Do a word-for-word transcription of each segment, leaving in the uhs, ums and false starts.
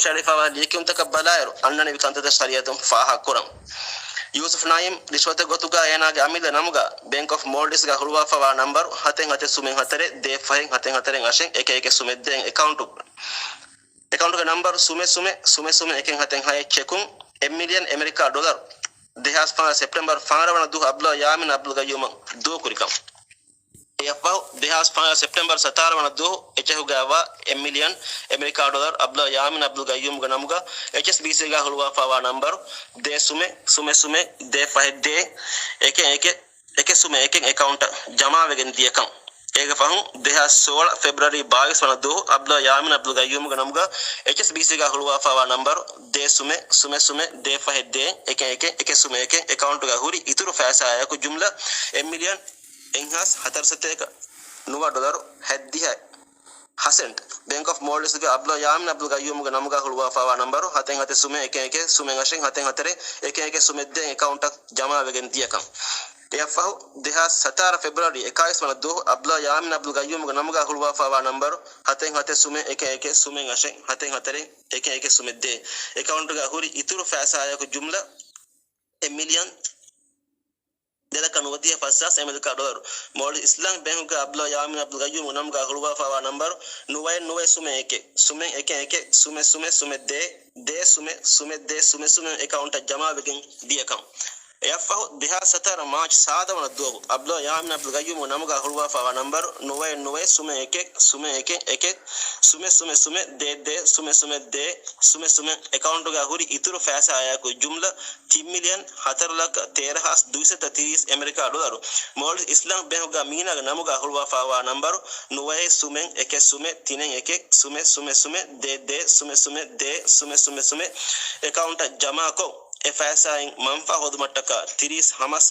ހުށައެޅިފައިވާ ލިޔެކިޔުންތަކަށް ބަލާއިރު، އަންނަނިވި ކަންތައްތައް ޝަރީއަތުން ފާހަގަކުރަން. ޔޫސުފް ނައީމް ރިޝްވަތެއް ގޮތުގަ އޭނާގެ އަމިއްލަ ނަމުގަ ބޭންކް އޮފް މޯލްޑިވްސްގަ ހުޅުވާފައިވާ ނަންބަރު ހަތެއް ހަތެއް ސުމެއް ހަތަރެއް ދޭއް ފަހެއް ހަތެއް ހަތަރެއް އަށެއް އެކެއް އެކެއް ސުމެއް ދޭއް އެކައުންޓު، އެކައުންޓުގެ ނަންބަރު ސުމެއް ސުމެއް ސުމެއް ސުމެއް އެކެއް ހަތެއް ހައެއް ޗެކުން އެއް މިލިއަން އެމެރިކާ ޑޮލަރު ދެހާސް ފަންސާސް ސެޕްޓެމްބަރު ފަނަރަ ވަނަ ދުވަހު އަބްދުﷲ ޔާމީން އަބްދުލް ގައްޔޫމަށް ދޫކުރިކަން. އެއަށްފަހު، ދެހާސް ފަންސާސް ސެޕްޓެމްބަރު ސަތާރަ ވަނަ ދުވަހު އެޗެހުގައިވާ އެއް މިލިއަން އެމެރިކާ ޑޮލަރު އަބްދުﷲ ޔާމީން އަބްދުލް ގައްޔޫމްގެ ނަމުގަ އެޗްއެސްބީސީގަ ހުޅުވާފައިވާ ނަންބަރު ދޭއް ސުމެއް ސުމެއް ސުމެއް ދޭއް ފަހެއް ދޭއް އެކެއް އެކެއް އެކެއް ސުމެއް އެކެއް އެކައުންޓަށް ޖަމާވެގެން ދިޔަކަން. އޭގެ ފަހުން، ދެހާސް ސޯޅަ ފެބްރުއަރީ ބާވީސް ވަނަ ދުވަހު އަބްދުﷲ ޔާމީން އަބްދުލް ގައްޔޫމްގެ ނަމުގަ އެޗްއެސްބީސީގަ ހުޅުވާފައިވާ ނަންބަރު ދޭއް ސުމެއް ސުމެއް ސުމެއް ދޭއް ފަހެއް ދޭއް އެކެއް އެކެއް އެކެއް ސުމެއް އެކެއް އެކައުންޓުގަ ހުރި އިތުރު ފައިސާއާއެކު ޖުމްލަ އެއް މިލިއަން އެއްހާސް ހަތަރު ސަތޭކަ ނުވަ ޑޮލަރު ހަތްދިހަ ހަ ސެންޓް ބޭންކް އޮފް މޯލްޑިވްސްގެ އަބްދުﷲ ޔާމީން އަބްދުލް ގައްޔޫމްގެ ނަމުގަ ހުޅުވާފައިވާ ނަންބަރު ހަތެއް ހަތެއް ސުމެއް އެކެއް އެކެއް ސުމެއް އަށެއް ހަތެއް ހަތަރެއް އެކެއް އެކެއް ސުމެއް ދޭއް އެކައުންޓަށް ޖަމާވެގެން ދިޔަކަން. އެއަށްފަހު، ދެހާސް ސަތާރަ ފެބްރުއަރީ އެކާވީސް ވަނަ ދުވަހު އަބްދުﷲ ޔާމީން އަބްދުލް ގައްޔޫމްގެ ނަމުގަ ހުޅުވާފައިވާ ނަންބަރު ހަތެއް ހަތެއް ސުމެއް އެކެއް އެކެއް ސުމެއް އަށެއް ހަތެއް ހަތަރެއް އެކެއް އެކެއް ސުމެއް ދޭއް އެކައުންޓުގަ ހުރި އިތުރު ފައިސާއާއެކު ޖުމްލަ އެއް މިލިއަން ދެލަކަ ނުވަދިހަ ފަސްހާސް އެމެރިކާ ޑޮލަރު. މޯލްޑިވްސް އިސްލާމިކް ބޭންކުގަ އަބްދުﷲ ޔާމީން އަބްދުލް ގައްޔޫމްގެ ނަމުގަ ހުޅުވާފައިވާ ނަންބަރު ނުވައެއް ނުވައެއް ސުމެއް އެކެއް ސުމެއް އެކެއް އެކެއް ސުމެއް ސުމެއް ސުމެއް ދޭއް ދޭއް ސުމެއް ސުމެއް ދޭއް ސުމެއް ސުމެއް އެކައުންޓަށް ޖަމާވެގެން ދިޔަކަން. އެއަށްފަހު، ދެހާސް ސަތާރަ މާޗް ސާދަ ވަނަ ދުވަހު އަބްދުﷲ ޔާމީން އަބްދުލް ގައްޔޫމްގެ ނަމުގަ ހުޅުވާފައިވާ ނަންބަރު ނުވައެއް ނުވައެއް ސުމެއް އެކެއް ސުމެއް އެކެއް އެކެއް ސުމެއް ސުމެއް ސުމެއް ދޭއް ދޭއް ސުމެއް ސުމެއް ދޭއް ސުމެއް ސުމެއް އެކައުންޓުގަ ހުރި އިތުރު ފައިސާއާއެކު ޖުމްލަ ތިން މިލިއަން ހަތަރު ލަކަ ތޭރަ ހާސް ދުއިސައްތަ ތިރީސް އެމެރިކާ ޑޮލަރު. މޯލްޑިވްސް އިސްލާމިކް ބޭންކުގަ މީނާގެ ނަމުގަ ހުޅުވާފައިވާ ނަންބަރު ނުވައެއް ސުމެއް އެކެއް ސުމެއް ތިނެއް އެކެއް ސުމެއް ސުމެއް ސުމެއް ދޭއް ދޭއް ސުމެއް ސުމެއް ދޭއް ސުމެއް ސުމެއް ސުމެއް އެކައުންޓަށް ޖަމާކޮށް، އެ ފައިސާއިން މަންފާ ހޯދުމަށްޓަކާ ތިރީސް ހަމަސް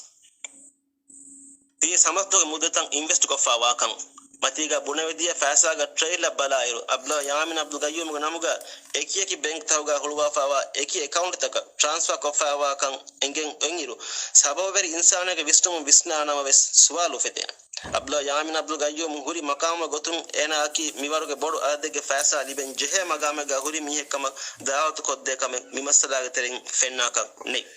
ތިރީސް ހަމަސް ދުވަހުގެ މުއްދަތަށް އިންވެސްޓް ކޮށްފައިވާކަން. މަތީގަ ބުނެވިދިޔަ ފައިސާގެ ޓްރެއިލަށް ބަލާއިރު، އަބްދުﷲ ޔާމީން އަބްދުލް ގައްޔޫމްގެ ނަމުގަ އެކިއެކި ބޭންކްތަކުގަ ހުޅުވާފައިވާ އެކި އެކައުންޓްތަކަށް ޓްރާންސްފާ ކޮށްފައިވާކަން އެނގެން އޮތްއިރު، ސަބަބުވެރި އިންސާނެއްގެ ވިސްނުމުން ވިސްނާނަމަވެސް ސުވާލު އުފެދޭނެ. އަބްދުﷲ ޔާމީން އަބްދުލް ގައްޔޫމް ހުރި މަޤާމުގެ ގޮތުން އޭނާއަކީ މިވަރުގެ ބޮޑު އަދަދެއްގެ ފައިސާ ލިބެން ޖެހޭ މަގާމެއްގަ ހުރި މީހެއްކަމަށް ދަޢުވަތު ކޮށްދޭ ކަމެއް މި މައްސަލާގެ ތެރެއިން ފެންނާކަށް ނެތް.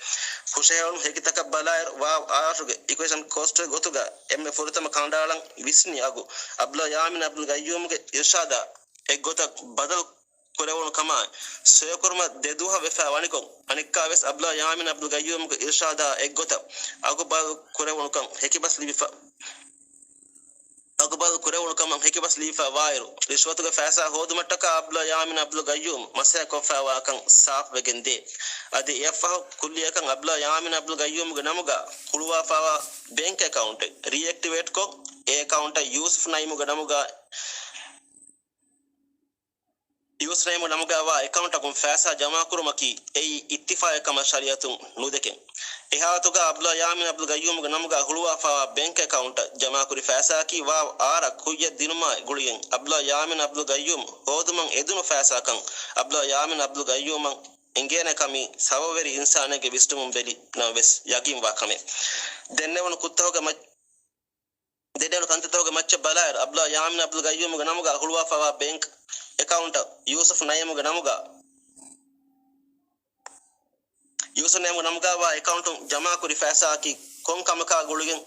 ހުށަހެޅުނު ހެކިތަކަށް ބަލާއިރު، ވާވް އާރުގެ އިކުއޭޝަން ކޯސްޓްގެ ގޮތުގަ އެންމެ ފުރަތަމަ ކަނޑައަޅަން ވިސްނި އަގު އަބްދުﷲ ޔާމީން އަބްދުލް ގައްޔޫމްގެ އިރްޝާދާ އެއްގޮތަށް ބަދަލު ކުރެވުނު ކަމާއި، ސޮއިކުރުމަށް ދެ ދުވަހަށް ވެފަ ވަނިކޮށް، އަނެއްކާވެސް އަބްދުﷲ ޔާމީން އަބްދުލް ގައްޔޫމްގެ އިރްޝާދާ އެއްގޮތަށް އަގު ބަދަލު ކުރެވުނުކަން ހެކިބަސް ލިބިފަ. އަގުބަދަލު ކުރެވުނު ކަމަށް ހެކިބަސް ލިބިފަ ވާއިރު، ރިޝްވަތުގެ ފައިސާ ހޯދުމަށްޓަކާ އަބްދުﷲ ޔާމީން އަބްދުލް ގައްޔޫމް މަސައްކަތް ކޮށްފައިވާކަން ސާފުވެގެން ދޭ. އަދި އެއަށްފަހު ކުއްލިއަކަށް އަބްދުﷲ ޔާމީން އަބްދުލް ގައްޔޫމްގެ ނަމުގަ ހުޅުވާފައިވާ ބޭންކް އެކައުންޓެއް ރީއެކްޓިވޭޓްކޮށް، އެ އެކައުންޓަށް ޔޫސުފް ނައީމުގެ ނަމުގަ ޔޫސް ނައީމު ނަމުގައިވާ އެކައުންޓަކުން ފައިސާ ޖަމާކުރުމަކީ އެއީ އިއްތިފާގެއް ކަމަށް ޝަރީއަތުން ނުދެކެން. އެހާލަތުގަ އަބްދުﷲ ޔާމީން އަބްދުލް ގައްޔޫމުގެ ނަމުގަ ހުޅުވާފައިވާ ބޭންކް އެކައުންޓަށް ޖަމާކުރި ފައިސާއަކީ ވާވް އާރަށް ކުއްޔަށް ދިނުމާ ގުޅިގެން އަބްދުﷲ ޔާމީން އަބްދުލް ގައްޔޫމް ހޯދުމަށް އެދުނު ފައިސާކަން އަބްދުﷲ ޔާމީން އަބްދުލް ގައްޔޫމަށް އެނގޭނެ ކަމީ ސަބަބުވެރި އިންސާނެއްގެ ވިސްނުމުން ބެލި ނަމަވެސް ޔަގީންވާ ކަމެއް. ދެންނެވުނު ކުށްތަކުގެ މައްޗަށް ދެންނެވުނު ކަންތައްތަކުގެ މައްޗަށް ބަލާއިރު، އަބްދުﷲ ޔާމީން އަބްދުލް ގައްޔޫމުގެ ނަމުގަ ހުޅުވާފައިވާ ބޭންކް އެކައުންޓަށް ޔޫސުފް ނައީމުގެ ނަމުގަ، ޔޫސުފް ނައީމުގެ ނަމުގައިވާ އެކައުންޓުން ޖަމާކުރި ފައިސާއަކީ ކޮން ކަމަކާ ގުޅިގެން،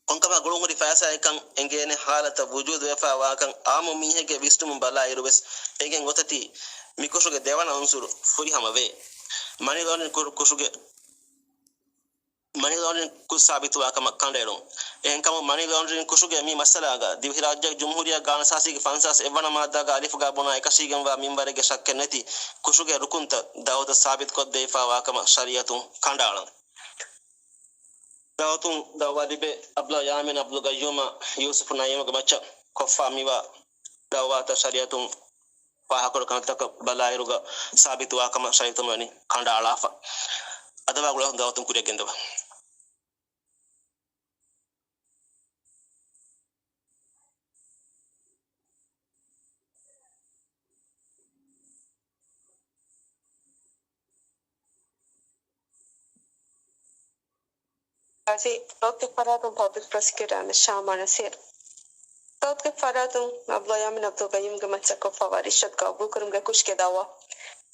ކޮންކަމަކާ ގުޅުންހުރި ފައިސާއެއްކަން އެނގޭނެ ހާލަތަށް ވުޖޫދުވެފައިވާކަން އާއްމު މީހެއްގެ ވިސްނުމުން ބަލާއިރުވެސް އެނގެން އޮތަތީ މިކުށުގެ ދެވަނަ އުންސުރު ފުރިހަމަވޭ. މަނީ ލޯނޑްރިން ކު-، ކުށުގެ މަނީ ލޯނޑްރިން ކުށް ސާބިތުވާ ކަމަށް ކަނޑައެޅުން. އެހެންކަމުން މަނީ ލޯނޑްރިން ކުށުގެ މި މައްސަލާގަ ދިވެހިރާއްޖޭގެ ޖުމްހޫރިއްޔާ ގާނޫނުއަސާސީގެ ފަންސާސް އެއްވަނަ މާއްދާގަ އަލިފުގަ ބުނާ އެކަށީގެންވާ މިންވަރެއްގެ ޝައްކެއް ނެތި ކުށުގެ ރުކުންތައް ދައުލަތަށް ސާބިތުކޮށްދެވިފައިވާ ކަމަށް ޝަރީއަތުން ކަނޑައަޅަން. ދައުލަތުން ދައުވާ ލިބޭ އަބްދުﷲ ޔާމީން އަބްދުލް ގައްޔޫމާ ޔޫސުފް ނައީމުގެ މައްޗަށް ކޮށްފަ މިވާ ދައުވާތައް ޝަރީއަތުން ފާހަގަކުރި ކަންތަކަށް ބަލާއިރުގަ ސާބިތުވާ ކަމަށް ޝަރީއަތުން ވަނީ ކަނޑައަޅާފަ. އަދަވާ ގުޅޭ ދައުލަތުން ކުރިއަށް ގެންދަވާ. ގާޒީ، ރޯދަ ފަރާތުން ޕަބްލިކް ޕްރޮސިކިއުޓަރ ޝާމާ ނަސީރު. ދައުލަތުގެ ފަރާތުން އަބްދުﷲ ޔާމީން އަބްދުލް ޤައްޔޫމްގެ މައްޗަށް ކޮށްފައިވާ ރިޝްވަތު ޤަބޫލުކުރުމުގެ ކުށުގެ ދައުވާ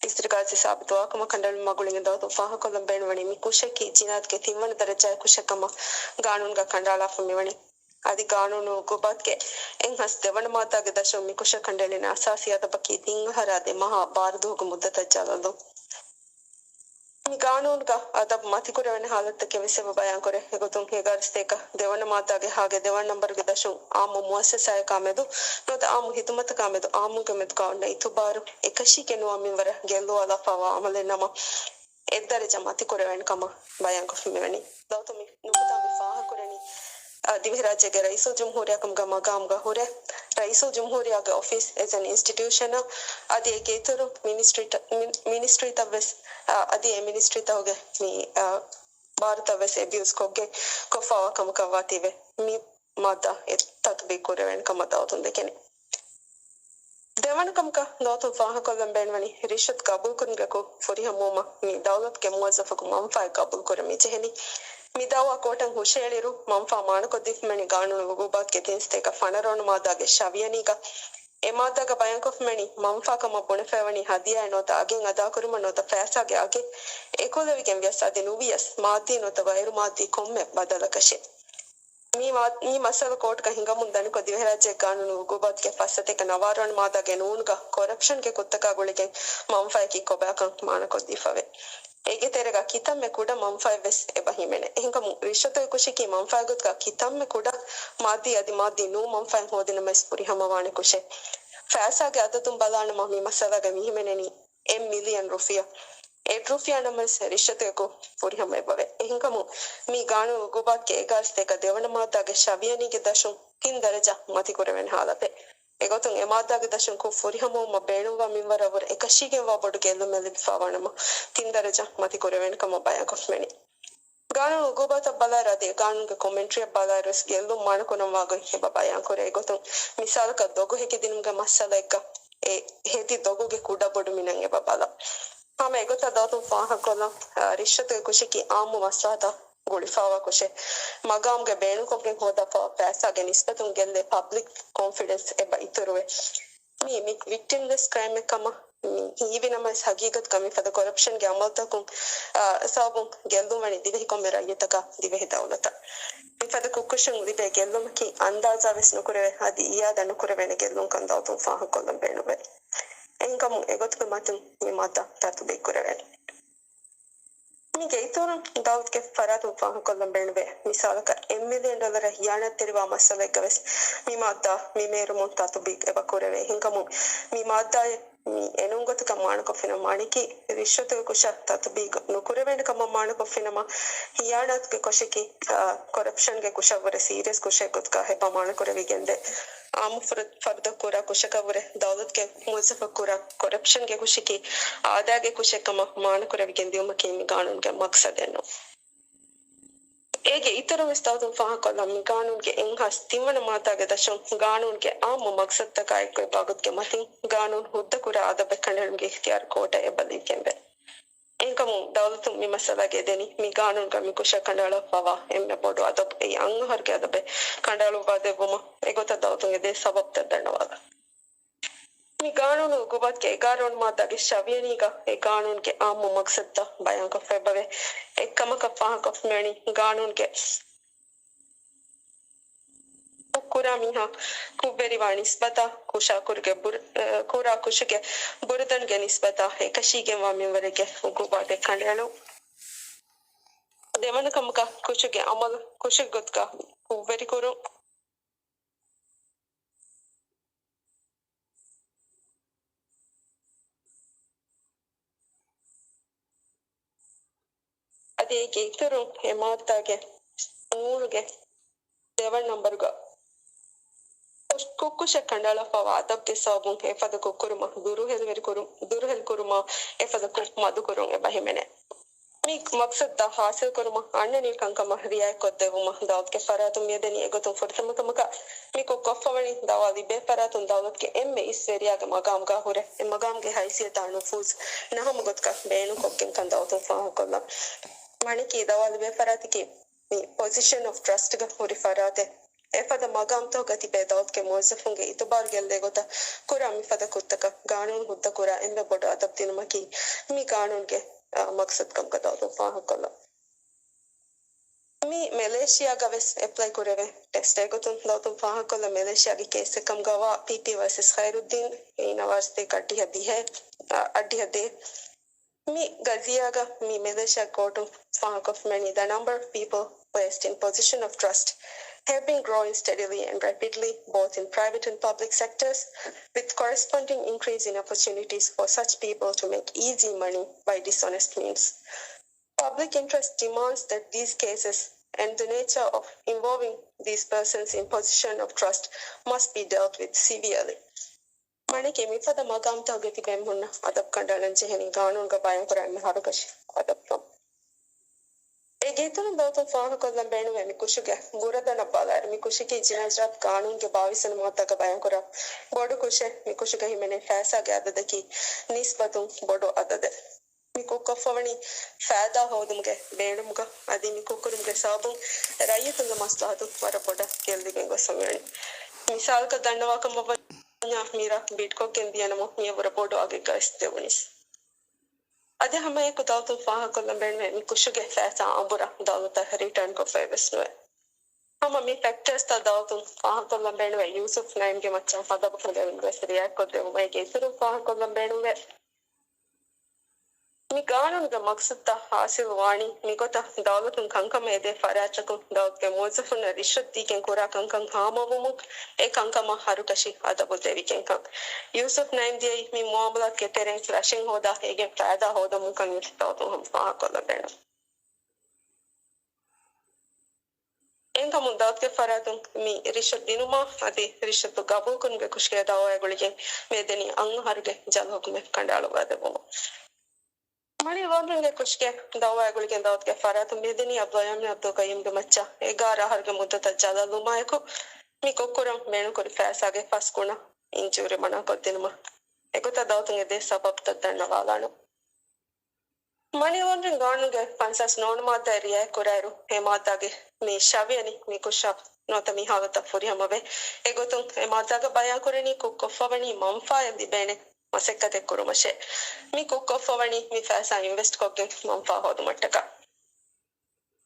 އިސްތިރު ޤާޟީ ސާބިތު ވާކަމަށް ކަނޑައެޅުމުގެ މަގުޅިން ދައުލަތުން ފާހަގަކޮށްލަން ބޭނުންވަނީ މި ކުށަކީ ޖިނާޔަތުގެ ތިންވަނަ ދަރަޖައިގެ ކުށެއް ކަމަށް ގާނޫނުގަ ކަނޑައަޅާފަ މިވަނީ. އަދި ގާނޫނު އުގޫބާތުގެ އެއްހާސް ދެވަނަ މާއްދާގެ ދަށުން މި ކުށަށް ކަނޑައެޅޭނެ އަސާސީ އަދަބަކީ ތިން އަހަރާ ދެ މަހާ ބާރަ ދުވަހުގެ މުއްދަތަށް ޖަލަށްލުން. މި ގާނޫނުގަ އަދަބު މަތިކުރެވޭނެ ހާލަތްތަކެއް ވެސް އެބަ ބަޔާންކުރޭ. އެގޮތުން އެގާރަ ސަތޭކަ ދެވަނަ މާއްދާގެ ހާގެ ދެވަނަ ނަންބަރުގެ ދަށުން އާއްމު މުއައްސަސާއަކާ މެދު ނުވަތަ އާއްމު ހިދުމަތަކާ މެދު އާއްމުންގެ މެދުގަ އޮންނަ އިތުބާރު އެކަށީގެން ނުވާ މިންވަރަށް ގެއްލުވާލާފައިވާ އަމަލެއް ނަމަ، އެއްދަރަޖަ މަތިކުރެވޭނެ ކަމަށް ބަޔާންކޮށްފަ މިވަނީ. ދައުލަތުން މި ނުކުތާ މި ފާހަގަކުރަނީ، އަ، ދިވެހިރާއްޖޭގެ ރައީސުލްޖުމްހޫރިއްޔާ ކަމުގަ މަގާމުގަ ހުރެ، ރައީސުލްޖުމްހޫރިއްޔާގެ އޮފީސް އެޒް އެން އިންސްޓިޓިއުޝަނަށް، އަދި އޭގެ އިތުރު މިނިސްޓްރީތަ-، މި-، މިނިސްޓްރީތައް ވެސް، އަ، އަދި އެ މިނިސްޓްރީތަކުގެ މި، އަ، ބާރުތައް ވެސް އެބިއުޒް ކޮށްގެން ކޮށްފައިވާ ކަމަކަށް ވާތީވެ. މި މާއްދާ އެ ތަތުބީގު ކުރެވޭނެ ކަމަށް ދައުލަތުން ދެކެނީ. ދެވަނަ ކަމަކަށް ދައުލަތުން ފާހަގަކޮށްލަން ބޭނުންވަނީ، ރިޝްވަތު ގަބޫލުކުރުމުގެ ކުށް ފުރިހަމަވުމަށް މި ދައުލަތުގެ މުވައްޒަފަކު މަންފާއެއް ގަބޫލުކުރަން މިޖެހެނީ. މި ދައުވާ ކޯޓަށް ހުށައެޅިއިރު، މަންފާ މާނަކޮށްދީފައިވަނީ ގާނޫނު އުގޫބާތުގެ ތިން ސަތޭކަ ފަނަރަ ވަނަ މާއްދާގެ ށަވިޔަނީގަ. އެ މާއްދާގަ ބަޔާންކޮށްފައިވަނީ، މަންފާ ކަމަށް ބުނެފައިވަނީ ހަދިޔާއެއް ނުވަތަ އަގެއް އަދާކުރުމަށް ނުވަތަ ފައިސާގެ އަގެއް އެކުލެވިގެން ވިޔަސް އަދި ނުވިޔަސް މާއްދީ ނުވަތަ ޣައިރު މާއްދީ ކޮންމެ ބަދަލަކަށެއް. މި މާ-، މި މައްސަލަ ކޯޓުގަ ހިނގަމުން ދަނިކޮށް، ދިވެހިރާއްޖޭގެ ގާނޫނު އުގޫބާތުގެ ފަސް ސަތޭކަ ނަވާރަ ވަނަ މާއްދާގެ ނޫނުގަ ކޮރަޕްޝަންގެ ކުށްތަކާ ގުޅިގެން މަންފާއަކީ ކޮބާކަން މާނަކޮށްދީފަވޭ. އޭގެ ތެރޭގަ ކިތަންމެ ކުޑަ މަންފާއެއް ވެސް އެބަ ހިމެނޭ. އެހެންކަމުން، ރިޝްވަތުގެ ކުށަކީ މަންފާގެ ގޮތުގަ ކިތަންމެ ކުޑަ މާއްދީ އަދި މާއްދީ ނޫން މަންފާއެއް ހޯދިނަމަވެސް ފުރިހަމަވާނެ ކުށެއް. ފައިސާގެ އަދަދުން ބަލާނަމަ، މި މައްސަލާގަ މިހިމެނެނީ އެއް މިލިއަން ރުފިޔާ. އެއް ރުފިޔާ ނަމަވެސް ރިޝްވަތުގެ ކުށް ފުރިހަމަ އެބަވޭ. އެހެންކަމުން، މި ގާނޫނު އުގޫބާތުގެ އެގާރަ ސަތޭކަ ދެވަނަ މާއްދާގެ ށަވިޔަނީގެ ދަށުން ތިން ދަރަޖަ މަތިކުރެވޭނެ ހާލަތެއް. އެގޮތުން އެ މާއްދާގެ ދަށުން ކުށް ފުރިހަމަވުމަށް ބޭނުންވާ މިންވަރަށްވުރެ އެކަށީގެންވާ ބޮޑު ގެއްލުމެއް ލިބިފައިވާނަމަ، ތިން ދަރަޖަ މަތިކުރެވޭނެ ކަމަށް ބަޔާންކޮށްފައިވަނީ. ގާނޫނު އުގޫބާތަށް ބަލާއިރު އަދި ގާނޫނުގެ ކޮމެންޓްރީއަށް ބަލާއިރުވެސް ގެއްލުން މާނަކުރަންވާ ގޮތް އެބަ ބަޔާންކުރޭ. އެގޮތުން މިސާލަކަށް ދޮގު ހެކިދިނުމުގެ މައްސަލައެއްގަ އެ ހެދި ދޮގުގެ ކުޑަބޮޑު މިނަން އެބަ ބަލާ. ހަމަ އެގޮތަށް ދައުލަތުން ފާހަގަކޮށްލަން، އާ، ރިޝްވަތުގެ ކުށަކީ އާއްމު މަސްލަހަތަށް ގުޅިފައިވާ ކުށެއް. މަގާމުގެ ބޭނުންކޮށްގެން ހޯދާފައިވާ ފައިސާގެ ނިސްބަތުން ގެއްލޭ ޕަބްލިކް ކޮންފިޑެންސް އެބަ އިތުރުވޭ. މި، މި ވިކްޓިމްލެސް ކްރައިމެއް ކަމަށް މި ހީވި ނަމަވެސް، ހަގީގަތުގަ މިފަދަ ކޮރަޕްޝަންގެ އަމަލުތަކުން، އާ، ސަބަބުން ގެއްލުންވަނީ ދިވެހި ކޮންމެ ރައްޔިތަކާ ދިވެހި ދައުލަތަށް. މިފަދަ ކުށްކުށުން ލިބޭ ގެއްލުމަކީ އަންދާޒާވެސް ނުކުރެވޭ، އަދި އިއާދަ ނުކުރެވޭނެ ގެއްލުންކަން ދައުލަތުން ފާހަގަކޮށްލަން ބޭނުންވޭ. އެހެންކަމުން އެގޮތުގެ މަތިން މި މާއްދާ ތަތުބީގު ކުރެވޭނެ. މީގެ އިތުރުން ދައުލަތުގެ ފަރާތުން ފާހަގަކޮށްލަން ބޭނުންވޭ. މިސާލަކަށް، އެއް މިލިއަން ޑޮލަރަށް ހިޔާނާތްތެރިވާ މައްސަލައެއްގަ ވެސް މި މާއްދާ މި މޭރުމުން ތަތުބީގު އެބަ ކުރެވޭ. އެހެންކަމުން މި މާއްދާއެއް މި އެނޫން ގޮތަކަށް މާނަކޮށްފިނަމަ، މާނައަކީ ރިޝްވަތުގެ ކުށަށް ތަތުބީގު ނުކުރެވޭނެ ކަމަށް މާނަކޮށްފިނަމަ، ހިޔާނާތުގެ ކުށަކީ، އާ، ކޮރަޕްޝަންގެ ކުށަށްވުރެ ސީރިއަސް ކުށެއް ގޮތުގަ އެބަ މާނަކުރެވިގެންދޭ. އާއްމު ފަރު-، ފަރުދަށް ކުރާ ކުށަކަށްވުރެ ދައުލަތުގެ މުވައްޒަފަކު ކުރާ ކޮރަޕްޝަންގެ ކުށަކީ އާދައިގެ ކުށެއް ކަމަށް މާނަކުރެވިގެން ދިއުމަކީ މި ގާނޫނުގެ މަޤްޞަދެއް ނޫން. އޭގެ އިތުރުން ވެސް ދައުލަތުން ފާހަގަކޮށްލަން، މި ގާނޫނުގެ އެއްހާސް ތިންވަނަ މާއްދާގެ ދަށުން ގާނޫނުގެ އާއްމު މަޤްޞަދުތަކާއެކު އެއްވާ ގޮތުގެ މަތިން ގާނޫނު ހުއްދަ ކުރާ އަދަބެއް ކަނޑައެޅުމުގެ އިޚްތިޔާރު ކޯޓަށް އެބަ ލިބިގެންވޭ. އެހެންކަމުން ދައުލަތުން މި މައްސަލާގައި ދެނީ މި ގާނޫނުގަ މި ކުށަށް ކަނޑައަޅާފައިވާ އެންމެ ބޮޑު އަދަބު، އެއީ އަށް އަހަރުގެ އަދަބެއް ކަނޑައަޅުއްވާދެއްވުމަށް އެގޮތަށް ދައުލަތުން އެދޭ ސަބަބުތައް ދަންނަވާލަން. މި ގާނޫނު އުގޫބާތުގެ އެގާރަ ވަނަ މާއްދާގެ ށަވިޔަނީގަ އެ ގާނޫނުގެ އާއްމު މަޤްޞަދުތައް ބަޔާންކޮށްފައިވޭ. އެއްކަމަކަށް ފާހަގަކޮށްފައިވަނީ ގާނޫނުގެ ކުށްކުރާ މީހާ ކުށްވެރިވާ ނިސްބަތާ، ކުށާ ކުރުގެ ބުރ-، އަ، ކުރާ ކުށުގެ ބުރުދަންގެ ނިސްބަތާ އެކަށީގެންވާ މިންވަރެއްގެ އުގޫބާތެއް ކަނޑައެޅުން. ދެވަނަ ކަމަކަށް ކުށުގެ އަމަލު ކުށެއްގޮތުގަ ކުށްވެރިކުރުން. އަދި އޭގެ އިތުރުން އެ މާއްދާގެ ނޫނުގެ ދެވަނަ ނަންބަރުގަ ކުށް-، ކުށްކުށަށް ކަނޑައަޅާފައިވާ އަދަބުގެ ސަބަބުން އެފަދަ ކުށްކުރުމަށް ދުރުހެލިވެރިކުރު-، ދުރުހެލިކުރުމާ އެފަދަ ކުށް މަދުކުރުން އެބަ ހިމެނޭ. މި މަޤްޞަދުތައް ހާސިލްކުރުމަށް އަންނަނީ ކަންކަމަށް ރިޢާޔަތްކޮށްދެއްވުމަށް ދައުލަތުގެ ފަރާތުން މިއަދަނީ. އެގޮތުން ފުރަތަމަ ކަމަކަށް މި ކުށް ކޮށްފަވަނީ ދައުވާ ލިބޭ ފަރާތުން ދައުލަތުގެ އެންމެ އިސްވެރިޔާގެ މަގާމުގަ ހުރެ، އެ މަގާމުގެ ހައިސިއްޔަތާ ނުފޫޒު ނަހަމު ގޮތަކަށް ބޭނުންކޮށްގެންކަން ދައުލަތުން ފާހަގަކޮށްލަން. މާނައަކީ ދައުވާ ލިބޭ ފަރާތަކީ މި ޕޮޒިޝަން އޮފް ޓްރަސްޓްގަ ހުރި ފަރާތެއް. އެފަދަ މަގާމްތަކުގަ ތިބޭ ދައުލަތުގެ މުވައްޒަފުންގެ އިތުބާރު ގެއްލޭ ގޮތަށް ކުރާ މިފަދަ ކުށްތަކަށް ގާނޫނު ހުއްދަ ކުރާ އެންމެ ބޮޑު އަދަބު ދިނުމަކީ މި ގާނޫނުގެ، އަ، މަގްސަދު ކަމުގަ ދައުލަތުން ފާހަގަކޮށްލަން. މި މެލޭޝިޔާގަ ވެސް އެޕްލައި ކުރެވޭ ޓެސްޓެއް ގޮތުން ދައުލަތުން ފާހަގަކޮށްލަން މެލޭޝިޔާގެ ކޭސްއެއް ކަމުގަވާ ޕީޕީ ވަރސަސް ޚައިރުއްދީން އެއީ ނަވާރަސަތޭކަ އައްޑިހަ ދިހަ، އަ، އައްޑިހަ ދޭއް. މި ގަޒިޔާގަ މި މެލޭޝިޔާ ކޯޓުން ފާހަގަކޮށްފައިވަނީ، the number of people placed in position of trust have been growing steadily and rapidly, both in private and public sectors, with corresponding increase in opportunities for such people to make easy money by dishonest means. Public interest demands that these cases and the nature of involving these persons in position of trust must be dealt with severely. މަނިކީ މިފަދަ މަގާމްތަކުގަ ތިބޭ މީހުންނަށް އަދަބު ކަނޑައަޅަން ޖެހެނީ ގާނޫނުގަ ބަޔާންކުރާ އެންމެ ހަރުކަށި އަދަބުކަން. އޭގެ އިތުރުން ދައުލަތުން ފާހަގަކޮށްލަން ބޭނުންވޭ މި ކުށުގެ ބުރަދަނަށް ބަލާއިރު، މި ކުށަކީ ޖިނާޔަތް ޖަރާއިމުގެ ބާވީސް ވަނަ މާއްދާގަ ބަޔާންކުރާ ބޮޑު ކުށެއް. މި ކުށުގަ ހިމެނޭ ފައިސާގެ އަދަދަކީ ނިސްބަތުން ބޮޑު އަދަދެއް. މި ކުށްކޮށްފަވަނީ ފައިދާ ހޯދުމުގެ ބޭނުމުގަ. އަދި މި ކުށްކުރުމުގެ ސަބަބުން ރައްޔިތުންގެ މަސްލަހަތު ވަރަށް ބޮޑަށް ގެއްލިގެން ގޮސްފަވަނީ. މިސާލަކަށް ދަންނަވާކަމަށްވަންޏާ، މިރަށް ބިޑްކޮށްގެން ދިޔަނަމަ، މިއަށްވުރެ ބޮޑު އަގެއްގަވެސް ދެވުނީސް. އަދި ހަމައެކު ދައުލަތުން ފާހަގަކޮށްލަން ބޭނުންވޭ މި ކުށުގެ ފައިސާ އަނބުރަށް ދައުލަތަށް ރިޓާން ކޮށްފައެއް ވެސް ނުވޭ. ހަމަ މި ފެކްޓާސްތައް ދައުލަތުން ފާހަގަކޮށްލަން ބޭނުންވޭ ޔޫސުފް ނައީމްގެ މައްޗަށް އަދަބު ކަނޑައެޅުން ވެސް ރިއާޔަތްކޮށްދެވުމަށް އޭގެ އިތުރުން ފާހަގަކޮށްލަން ބޭނުންވޭ. މި ގާނޫނުގެ މަގްސަދުތައް ހާސިލު ވާނީ މިގޮތަށް ދައުލަތުން ކަންކަމަށް އެދޭ ފަރާތްތަކުން ދައުލަތުގެ މުވައްޒަފުންނަށް ރިޝްވަތް ދީގެން ކުރާ ކަންކަން ހާމަވުމުން އެ ކަންކަމަށް ހަރުކަށި އަދަބު ދެވިގެންކަން. ޔޫސުފް ނައީމް ދިޔައީ މި މުއާމަލާތުގެ ތެރެއިން ރަށެއް ހޯދާ އޭގެން ފައިދާ ހޯދަމުން ކަން އިތުރު ދައުލަތުން ހަމަ ފާހަގަކޮށްލަން ބޭނުން. އެހެންކަމުން ދައުލަތުގެ ފަރާތުން މި ރިޝްވަތް ދިނުމާ އަދި ރިޝްވަތު ގަބޫލުކުރުމުގެ ކުށުގެ ދައުވާއާ ގުޅިގެން މިއަދަނީ އަށް އަހަރުގެ ޖަލު ހުކުމެއް ކަނޑައަޅުއްވާދެއްވުމަށް. މަނީ ލޯންޑްރިންގގެ ކުށުގެ ދައުވާއާ ގުޅިގެން ދައުލަތުގެ ފަރާތުން މިއަދަނީ އަބްދުﷲ ޔާމީން އަބްދުލް ޤައްޔޫމްގެ މައްޗަށް އެގާރަ އަހަރުގެ މުއްދަތަށް ޖަލަށް ލުމާއެކު، މި ކުށްކުރަން ބޭނުންކުރި ފައިސާގެ ފަސް ގުނައިން ޖޫރިމަނާކޮށްދިނުމަށް އެގޮތަށް ދައުލަތުން އެދޭ ސަބަބުތައް ދަންނަވާލާނަން. މަނީ ލޯންޑްރިން ގާނޫނުގެ ފަންސާސް ނުވަ މާއްދާއެއް ރިއާޔަތްކުރާއިރު، އެ މާއްދާގެ މި ށަވިޔަނި މި ކުށަށް ނުވަތަ މި ހާލަތަށް ފުރިހަމަވޭ. އެގޮތުން އެ މާއްދާގަ ބަޔާންކުރަނީ ކުށްކޮށްފަވަނީ މަންފާއެއް ލިބޭނެ މަސައްކަތެއް ކުރުމަށޭ. މި ކުށްކޮށްފަވަނީ މި ފައިސާ އިންވެސްޓްކޮށްގެން މަންފާ ހޯދުމަށްޓަކާ.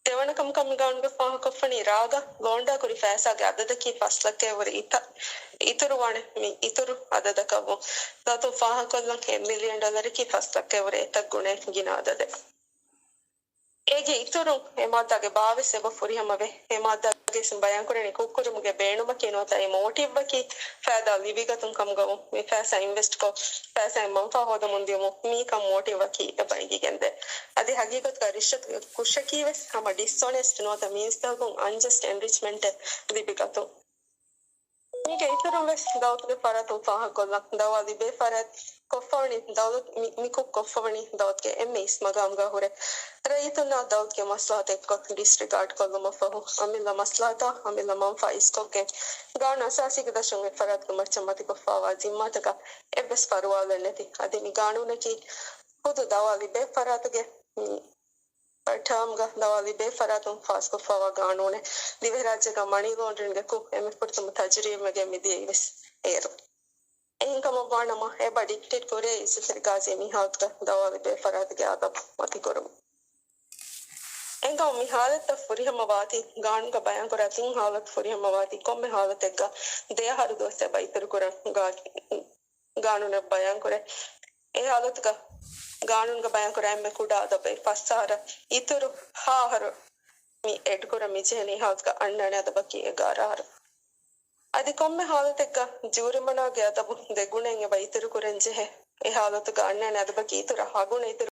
ދެވަނަ ކަމަކަށް މި ގާނޫނުގަ ފާހަގަކޮށްފަނީ ރާގަށް ލޯންޑާކުރި ފައިސާގެ އަދަދަކީ ފަސް ލައްކައަށްވުރެ އިތަ-، އިތުރުވާނެ މި އިތުރު އަދަދަކަށްވުން. ދައުލަތުން ފާހަގަކޮށްލަން އެއް މިލިއަން ޑޮލަރަކީ ފަސް ލައްކައަށްވުރެ އެތައް ގުނައެއް ގިނަ އަދަދެއް. އޭގެ އިތުރުން އެ މާއްދާގެ ބާވީސް އެބަ ފުރިހަމަވޭ. އެ މާއްދާގައި ބަޔާންކުރަނީ ކުށްކުރުމުގެ ބޭނުމަކީ ނުވަތަ އެ މޯޓިވްއަކީ ފައިދާ ލިބިގަތުން ކަމުގަވުން. މި ފައިސާ އިންވެސްޓްކޮށް، ފައިސާއިން މަންފާ ހޯދަމުން ދިޔުމުން މިކަން މޯޓިވްއަކީ އެބަ އެނގިގެންދޭ. އަދި ހަގީގަތުގަ ރިޝްވަތުގެ ކުށަކީވެސް ހަމަ ޑިސްއޮނެސްޓް ނުވަތަ މީސްތަކުން އަންޖަސްޓް އެންރިޗްމަންޓެއް ލިބިގަތުން. މީގެ އިތުރުން ވެސް ދައުލަތުގެ ފަރާތުން ފާހަގަކޮށްލަން، ދައުވާ ލިބޭ ފަރާތް ކޮށްފަވަނީ ދައުލަތު، މި، މި ކުށް ކޮށްފަވަނީ ދައުލަތުގެ އެންމެ އިސް މަގާމުގަ ހުރެ ރައްޔިތުންނާ ދައުލަތުގެ މަސްލަހަތެއްކޮށް ޑިސްރިގާޑް ކޮށްލުމަށްފަހު، އަމިއްލަ މަސްލަހަތާ އަމިއްލަ މަންފާ އިސްކޮށްގެން، ގާނޫނު އަސާސީގެ ދަށުން އެ ފަރާތުގެ މައްޗަށް މަތިކޮށްފައިވާ ޒިންމާތަކަށް އެއްވެސް ފަރުވާލެއް ނެތި. އަދި މި ގާނޫނަކީ ޚުދު ދައުވާ ލިބޭ ފަރާތުގެ މި ޓާމްގަ ދައުވާ ލިބޭ ފަރާތުން ފާސްކޮށްފައިވާ ގާނޫނެއް. ދިވެހިރާއްޖޭގަ މަނީ ލޯންޑްރިންގެ ކުށް އެންމެ ފުރަތަމަ ތަޖުރިބާވެގެން މިދިޔައީވެސް އޭރު. އެހެންކަމަށްވާނަމަ، އެބަ ޑިކްޓޭޓް ކުރޭ އިއްޒަތްތެރި ގާޒީ މި ހާލަތުގަ ދައުވާ ލިބޭ ފަރާތުގެ އަދަބު މަތިކުރުމުން. އެހެންކަމުން މި ހާލަތަށް ފުރިހަމަވާތީ، ގާނޫނުގަ ބަޔާންކުރާ ތިން ހާލަތު ފުރިހަމަވާތީ، ކޮންމެ ހާލަތެއްގަ ދެ އަހަރު ދުވަސް އެބަ އިތުރުކުރަން ގާ-، ގާނޫނަށް ބަޔާންކުރޭ. އެ ހާލަތުގަ ގާނޫނުގަ ބަޔާންކުރާ އެންމެ ކުޑަ އަދަބެއް ފަސް އަހަރަށް އިތުރު ހަ އަހަރު މި އެޑްކުރަން މިޖެހެނީ. ހާލަތުގަ އަންނާނެ އަދަބަކީ އެގާރަ އަހަރު. އަދި ކޮންމެ ހާލަތެއްގަ ޖޫރިމަނާގެ އަދަބު ދެ ގުނައިން އެބަ އިތުރުކުރަން ޖެހޭ. އެ ހާލަތުގަ އަންނާނެ އަދަބަކީ އިތުރަށް ހަ ގުނަ އިތުރު